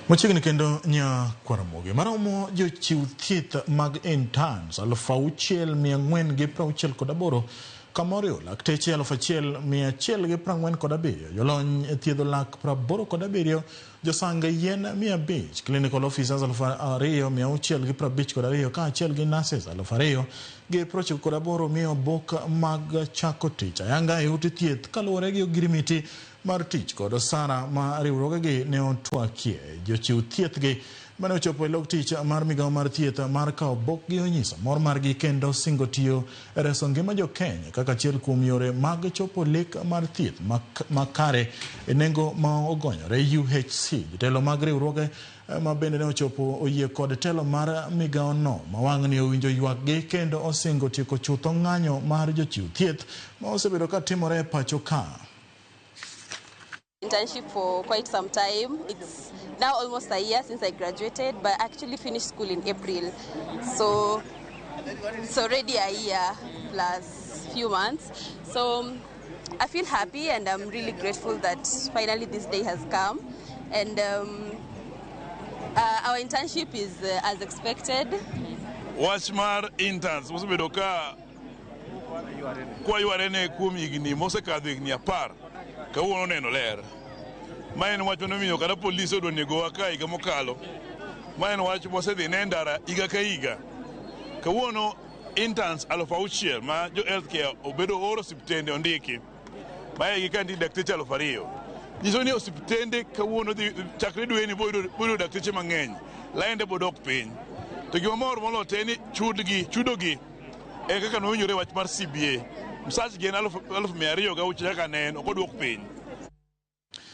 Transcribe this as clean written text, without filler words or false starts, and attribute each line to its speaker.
Speaker 1: Machiegni kendo Nyakwaramogi maromo jochiw thieth mag interns 6468 kamoriwo lakteche 1147, jolony e thiedho lak 87, josang yien 500, clinical officers 2652 kaachiel gi nurses 2098 miyo buk mag chako tich ayanga e ute thieth kaluwore gi ogirimiti mar tich kod osara ma riwruogegi ne otwakie. Jochiw thieth gi mane ochopo e log tich mar migawo mar thieth mar kawo bokgi onyiso mor margi kendo singo tiyo e reso ngima jo Kenya kaka achiel kuom yore mag chopo lek mar thieth makare e nengo ma ogonyore UHC. Jotelo mag riwruoge ma bende ne ochopo oyie kod telo mar migawo no ma wang'ni owinjo ywakgi kendo osingo tieko chutho ng'anyo mar jochiw thieth ma osebedo ka timore e pacho ka.
Speaker 2: Internship for quite some time. It's now almost a year since I graduated, but I actually finished school in April. So it's already a year plus few months. So I feel happy and I'm really grateful that finally this day has come. And our internship is as expected.
Speaker 3: Wach mar interns mosebedo ka kwayware ne kuom higni mosekadho higni 10 kawuono neno ler. Ma en wach manomiyo kata polis odwa negowa ka higa mokalo. Ma en wach mosedhi ne ndara higa ka higa. Kawuono interns 6000 ma jo healthcare obedo oro osiptende ondiki. Mae gi ka nitie dakteche 2000. Nyiso ni osiptende kawuono dhi chakre dweni boyudo dakteche mang'eny. Lainde bodok piny. To gima mor moloyo te ni chudgi, chudogi e kaka nowinjore wach mar CBA. Msachgi en 206,000 kaka ne en, ok odwok piny.